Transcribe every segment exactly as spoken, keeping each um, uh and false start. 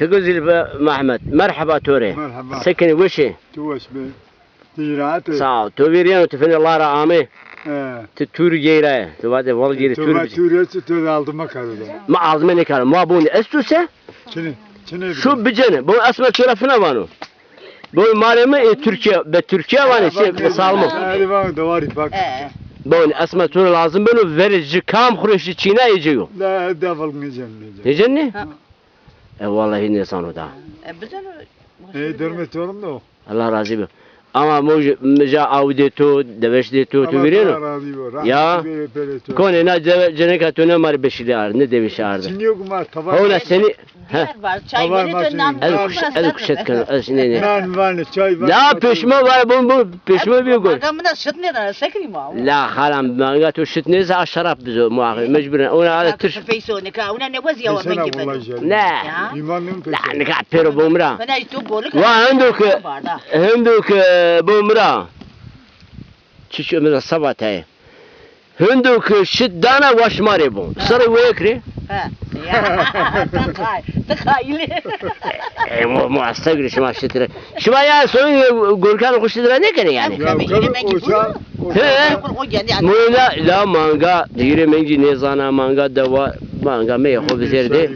Ego Zilfe Mehmet, merheba to rê. Merheba. Se kenî, weş ê? Tu weş bê. Ti rahat ê? Sağ ol. To vîr yeno, ti finê la ra amê. He. Ti tûr geyraye. Ti vade val geyre tûr bicî. Tûr esto, to de aldime karo de. Ma aldime nêkaro. Ma bon esto se? Çinê, çinê. Şu bicene. Bon esma to ra fina vano. Bon marê mi ê Türkiye, be Türkiye vanê, şey, salmo. Erê vano, dewarî pak. Bon esma to ra lazim beno, verê ci kam xurê şi çîna ê ci yo. La, deval nêcen, nêcen. Nêcen nê? Ha. E, wallahî nêzano da. E, bizano. E, dermê to rind o. Allah razî bo. Ama moj-, mi ja aw dê to, deveş dê to, tu vîrêno? Allah razî bo. Ya. Rahmetî bê, pêrê to. Konê na deve-, ceneka to ne ma rê beşîlê ard, ne deveşî arde. Çinî yo ku ma tava. Hewna senî, he. Diyar var, çay. Tava verir ma de çinî. Nan. Ez kuş-, ez kuşet keno, ez nê, nê. Nan vanê, çay vanê. La peşma var, bon, bon, peşma bîyo gol. Manga mina şit nêdana, se kirî ma. La xalam, manga to şit nêza, a şarap bizo muaxir, mecburen. Ona ala tirş. Peyso nika, ona ne wezîya wa mengî beno. Ne. Ya. La nika pêro bo mi ra. Wa hendo ke, hendo ke bo mi ra. Çiço mi ra seba tayê. Hendo ke şit dana, wa şima rê bo. Serê weyek rê. Ha. Ya. Ti qay-, ti qayîl ê. E, mo, mo asta gire şima şit rê. Şima ya soyun gorkan xo şit ra nêkenê yanî. He. Mona la manga, hîrê mengî nêzana, manga dewa, manga meyê xo vizêrdê.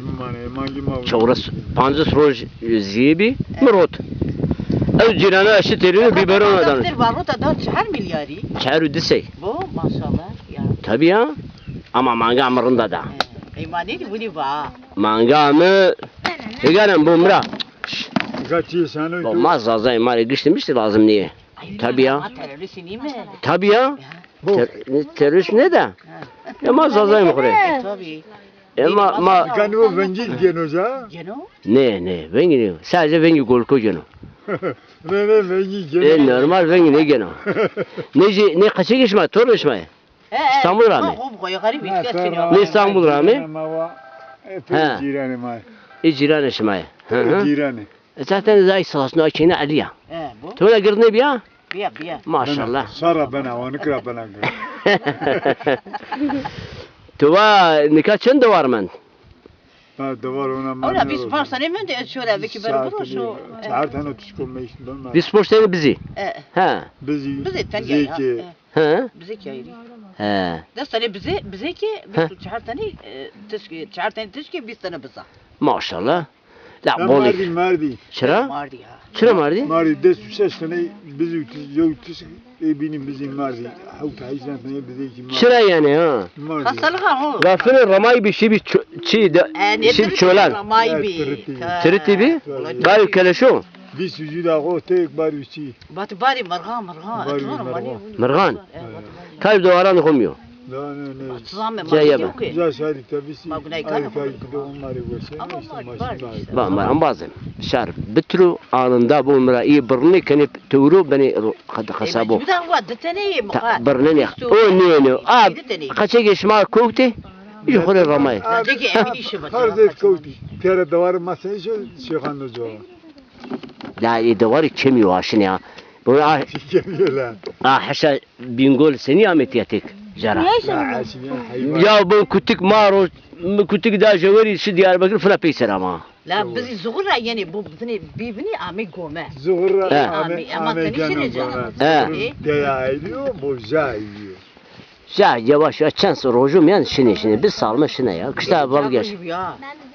Çewres, pancês roj zîyê bî, mi rot. Ez cîrana şi terîno, bîberona dano. Daftir va rota da çar milyarî. Çar û di sey. Bo, maşallah ya. Tabî ya. Ama manga mi rinda da. E, ê ma nêdî winî va. Manga mi, hêganem bo mi ra. Bo ma Zazayê ma rê giştî miştî lazim nîyê. Tabî ya. Tabî ya. Ter-, terorîst nê de. Ya ma Zazayê mi xo rê. E, tabî. E, ma, ma. Ganî o vengî gêno ca? Gêno? Nê, nê, vengî nê. Sadece vengî golko gêno. Nê, nê, vengî gêno. E, normal vengî nêgêno. Nê jî, nê qeçekê şima, tornê şima yê? He, he. İstanbul ra amê? Nê, İstanbul ra amê? He. Ê cîranê şima yê. Hı hı. Cîranê. E, zaten zay sağ olsun, o çêna Elî ya. E, bo? To da gird nêbîya? Bîya, bîya. Maşallah. Sara bena, wanik ra bena. To va nika çend dewar mend? Ha, dewar ona mend. Ona vîst pancês tene mend, ez şora vekî ber biro şo. Çar tane tişko meşt ben. Vîst pancês tene bizî. E. Ha. Bizî. Bizî tenya ya. He? Bizêkî ayrî. He. Des tane bizê, bizêkî, vîst û çar tane, e, tişkî, çar tane tişkî, vîst tane biza. Maşallah. La bolî. Mardî, mardî. Çira? Mardî ya. Çira mardî? Mardî des û şeş tane bizî û tiş-, yew tişk, ê bînî bizî mardî. Hewt heyşan tane bizêkî mardî. Çira yanî ha? Mardî. Xesalığa ho. Gafine ramayî bî, şî bî ço-, çî de, şî bî çolan. Ramayî bî. Tiritî bî? Barî keleşo. Vîst û jû da xo tek barî û çî. Vat barî mirxan, mirxan. Barî mirxan. Mirxan? Tayê dewaranê xo mi yo. Cayê ben. Ca şarî tebîsî. Ma gunay kano. Va ma embazem. Şar bitiro, anında bo mi ra î birnê, kenê tewro, benê qed-, qesabo. Birnenê. O nê, nê. A, qeçekê şima kewtê, jî xo rê ramayê. Her zey kewtî. Pêre dewarê ma sey şo, şêxan no cora. La ê dewarî kemî yo aşinê ya. Bu a, a heşa Bîngol senî amê tîya tek jara? Ya bu kutik ma ro, kutik da jewerî şi Diyarbekir fina peyser ama. La bizî zuxur ra yenê, bu binê, bî binî amê gome. Zuxur ra amê, amê gome. He. Teya ayîrî yo, bu ja ayîrî yo. Ja yavaş yavaş çend rojo miyan şinê şinê. Biz salme şine ya. Kışta vazgeç.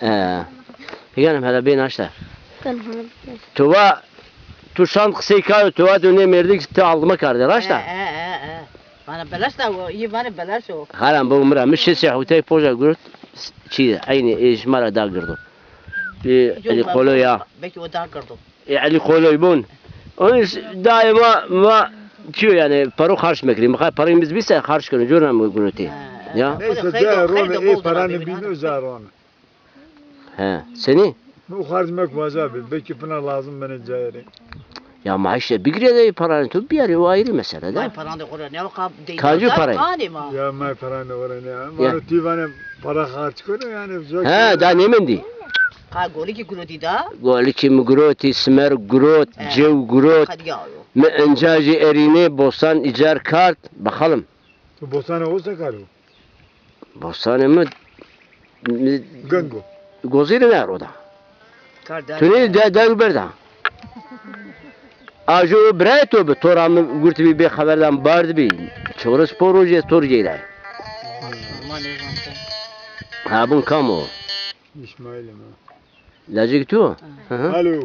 E. Yanım hele ben aşta. Tu va, tu şand qisey kar, tu va tu nê mêrdik ti aldime kardê, raşt a? E, e, e, e. Vana belaş da o, iyi vana belaş o. Haram bu mi ra, mi şi sehutey poja gurt, çi, eynî, e, şima ra da girdo. E, Elî Kolo ya. Belki o da girdo. E, Elî Koloy bun. Onun daima ma çiyo yani, paro xarç mekirî. Mixay parayımız bise xarç keno, corna mi gunotî. Ya. Neyse, de rone, e, paranı bîno, za rone. He, senî? Bu xarc mek vaza bi, belki pina lazım bene cayerê. Ya ma işte bigirê de paranı tu biyarî, o ayrı mesele de. May paran de xora ne o kap de. Kancı para? Ya may paran de xora ne. Ya. Maro tî vane para xarc keno yani. He, da nêmendî? Ka golikî gurotî da? Golikî mi gurotî, simer gurot, cew gurot. Mi encajî erînê, bostan îcar kard, bakalım. Tu bostanê xo se karo? Bostanê mi, mi gozêrî nêro da. Tu nê de, der û berda. Ajo birayê to bi, to ra mi gurtbî, bê xeberdan bardbî. Çewres po rojê to rê geyray. Ha, bun kam o? İsmail ama. Lacek tu? Hı hı. Alo.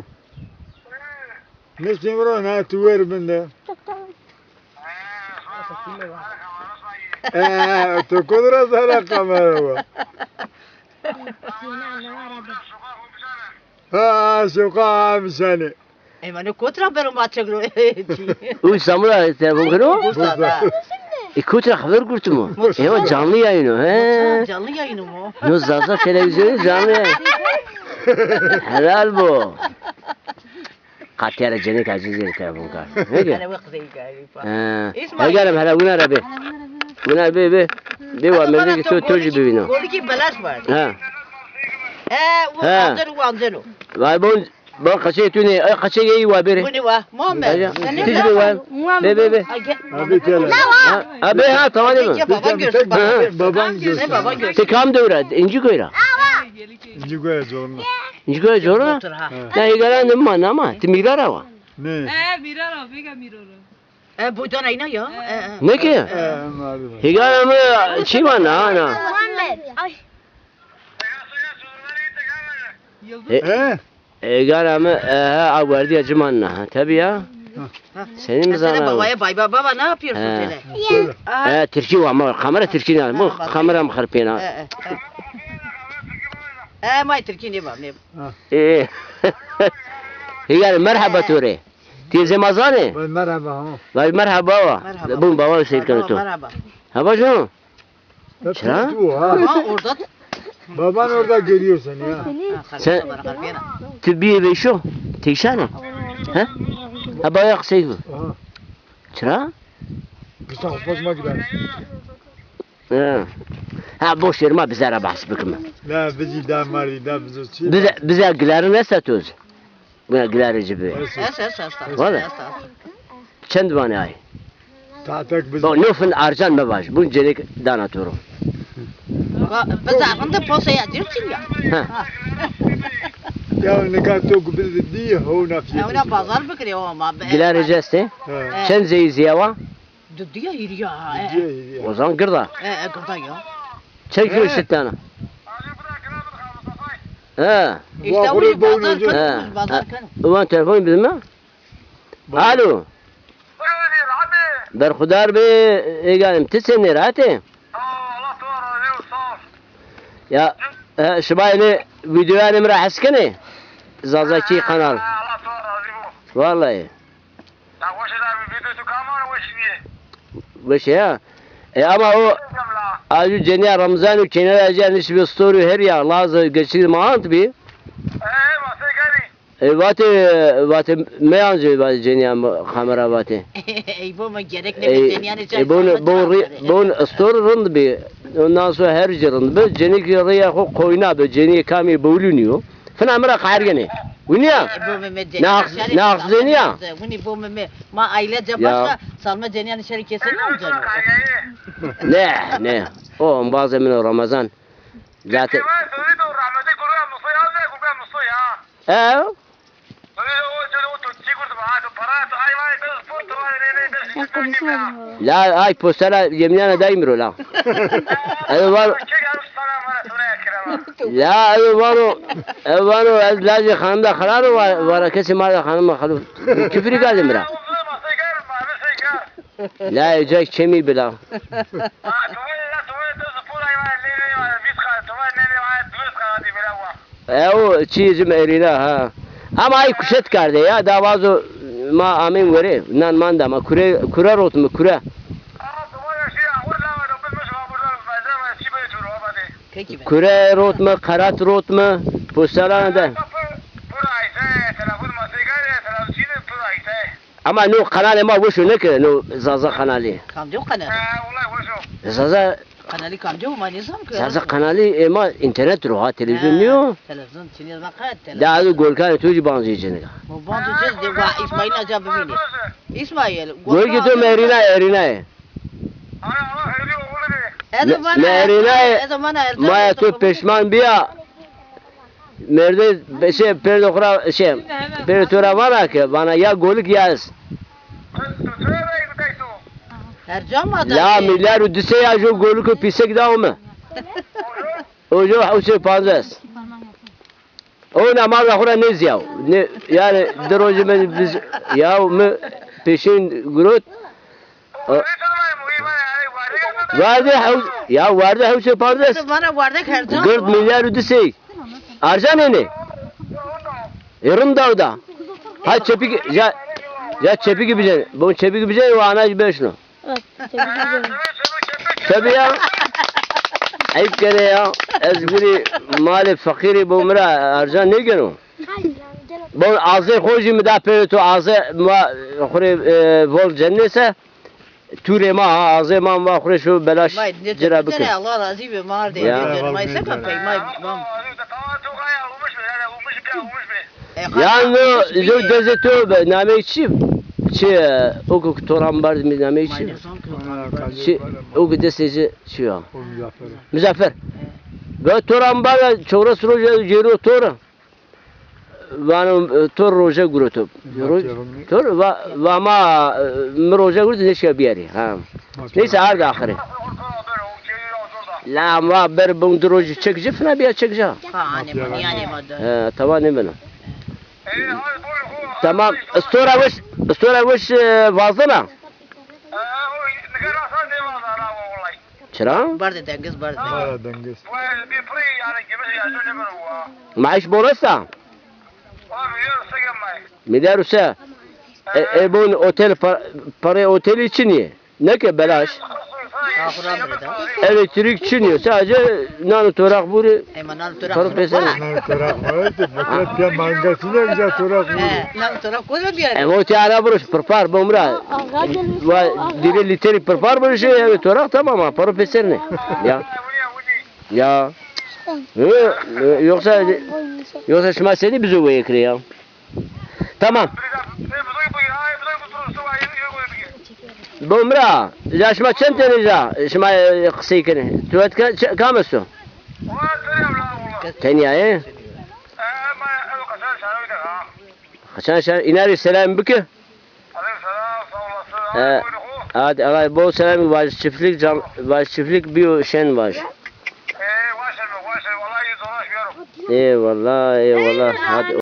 Niştî bro, na tu wer bin de. Ee, tu kudra sara kamera wa. Ha, şoka amşanê. E, ma no kot ra bero ma çek ro. Û Îstanbul ra telefon keno? Bursa da. E, kot ra xeber gurtimo? Bursa. Ewa canlı yayın o, he? Bursa, canlı yayın o mu? No Zaza televizyonu canlı yayın. Helal bo. Qatîya ra cenêk Ezîzî rê telefon kerd. Ne ki? Hele we qisey kerdî. He. Îsmaîl. Hegerem hele wina ra bê. Wina bê, bê. Bê wa merdekî to, to jî bivîno. Golikî belaş var. He. He, u anceno, u anceno. Vay bon, bon qeçê tu nê. Ay qeçê yê wa bêrê. Bu ne wa? Muhammed. Sen ne? Tij bê wa. Bê, bê, bê. Ha, bê, ha, tamam mı? Ya baban görsün, baban görsün. Baban görsün. Baban görsün. Ti kam dewra? İnci koyra. İnci koyra zorunda. Înci goya cora? Otur ha. Ya hêgaran de ma nama, ti mîra ra wa? Ne? E, mîra ra, vêga mîro ro. E, boydan ayna ya. E, e. Ne ki? E, malum. Hêgara mi çi ma na, na. Muhammed. Ay. Yıldız. E? Hêgara mi, e, ha, a werdiya ci ma na. Tabii ya. Ha. Senin mi zana? Babaya bay bay, baba ne yapıyorsun? He. Söyle. Aa. E, Tirkî wa ma, kamera Tirkî ne? Bu kamera mi xerpêna. E, e, e. E, may Tirkî ne bab, ne. Ha. E. Hêgara merheba to rê. Ti zê ma zanê? Vay merhaba ha. Vay merhaba wa. Merhaba. Bun baba seyir keno to. Merhaba. Ha, baş o. Çira? Ha, orada. Baban orada görüyor seni ya. Sen ti bîyê vêşo, têşanê. He? Ha, baya qisey ku. Aha. Çira? Kısa hoş ma gider. He. Ha, boş ver, ma bize ra behs bikime. La bizi da mari da bizi çi? Bize, bize gilerin esta toz. Buna gilerê ci bi. Es, es, es. Valla. Es, es. Çend vanê ay? Tatek biz. Bak, no fin arcan mevaj. Bun cenik dana to ro. Biza rinde posa ya, diyor çin ya. Ha. Ya nika to ku biz di hona fiyatı. Ona bazar bikire o ama. Gilerê ci estê? Ha. Çend zey ziyawa? Didiya hîrîya, e. Didiya hîrîya. O zaman girda. E, e, girda ya. Çend kilo şitana? He. İşte bunu bazar keno, bazar keno. Ulan telefon bizim ya. Alo. Berxudar be, Eganim, ti senî, rahat ê? Sağ ol, Allah to razı olsun, sağ ol. Ya, e, şima yine videoya mi ra hes kenê? Zazakî kanal. Allah to razı olsun. Vallahi. La weş e, la bir video tu kamera weş bîye. Weş e ya. E, ama o, ayu ceniya Ramazan û kenara ceniya nişbi story her ya lazı geçir maant bi. E, masê gari. E, vate, vate meyancı vate ceniya kamera vate. Ey, bu mu gerek ne, e, ceniya ne, e, bon, bon story rind bi. Ondan sonra her şey rind bi. Cenik rêya xo koyna bi. Cenik kamî bowluniyo. Fina mi ra qehergenê. Winî ya? E, bo me, me de-, na haq-, şerî na haqzenî ya? Winî bo me, me, ma ailece başka, salme cenîyanî şerî kesenî amceno. Ne, ne. O embazê min o Ramazan. Zaten. E? La ay postera yemînana dayî mi ro la. Ew vano. La ew vano, ew vano ez lajê xanim da xerar o, va-, vara kesê ma da xanim xalo. Küfrî gazê mi ra. La ecek çemî bila. Ew çî ci mi erîna ha. Ama ay kuşet kerde ya, da vazo ma amên werê, nan manda ma kure, kure rot mi, kure. Kure rot mi, qerat rot mi, postalan de. Ama no kanalê ma weş o, neke no Zaza kanalî. Kamcî o kanalî? Zaza. Kanalî kamcî o, ma nêzan ke. Zaza kanalî, e, ma înternet ro ha, televîzyon nîyo. Televîzyon çinî ma qet. Da adı Golkanê to jî banzî cênî. Ma banzî cênî de wa Îsmaîl aca bivînî. Îsmaîl. Golkê to mi erînayê, erînayê. Mi erînayê. Maya to peşman bîya. Merdê, şey, pêrdê xo ra, şey, pêrdê to ra vana ke, vana ya golik ya ez. Ercan ma da. La milyar û di sey ya jo golik û pîsek da o mi. O jo hewsê panzes. O na ma da xo ra nêzîyaw. Ne, yani di rojî mi biz, ya mi peşin girot. O, werde hew-, ya werde hewsê panzes. Bana werde kercan. Gird milyar û di sey. Arcan ênê. E, rind da o da. Ha çepik, ya, ya çepik bicen. Bu çepik bicen, o ana beşno. Tabii ya. Eyb kenê ya. Ez gurî malê feqîrî bo mi ra arcan nêgeno. Bo azê xo jî mi da pêro to, azê ma xo rê, e, vol cennê se. Tûrê ma ha, azê ma va xo rê şo belaş ci ra bike. Allah razî be, ma ardê. Ya. May seka pey, may bam. E, yanî no, jo dezê to be, nameyê çi? Çi, e, o ku toran bard mi nameyê çi? Çi, o ku destê ci çi ya? Muzaffer. Be toran bard, çewres roje cêro tora. Vano, e, tor roje guroto. Tor, va, va ma, e, mi roje guroto, nêşka biyarî. Ha. Neyse, arda axirê. La ma ber bun di rojî çek ci, fina biya çek ca. Ha, anê ma, nîyanê ma de. He, tamam, nêbeno. Tamam, istora wiş, istora wiş, e, vazena. Çira? Bardê dengiz, bardê dengiz. Bardê dengiz. Maaş bol esta? Milyar û se. E, e, bun otel pa-, parê otelî çinî. Ne ke belaş. Elektrik çinî. Sadece nan û toraq burî. Ema nan û toraq. Paro pêser. Nan û toraq var. Mesela piya mangasine güzel toraq burî. He, nan û toraq koza bir yer. Ema o tiyara buruş, pirpar, bomra. Va, dîrê lîterî pirpar bun, şey, evet, toraq tamam ha, paro pêser ne. Ya. Ya. Hı, yoksa, yoksa şima senî bizo weye kirê ya. Tamam. Bomra, ya şima çend tenî ca, şima, e, qisey kenê. Tu et ka-, çe-, kam esto? Tenya, e? Qeçan şar, îna rê selam bike. Aleyküm selam, sağ olasın. E, hadi, Allah bol selam, vaj çiftlik, can, vaj çiftlik biyo şen vaj. Ee, başım, başım, vallahi iyi dolaşmıyorum. Eyvallah, eyvallah. Hadi.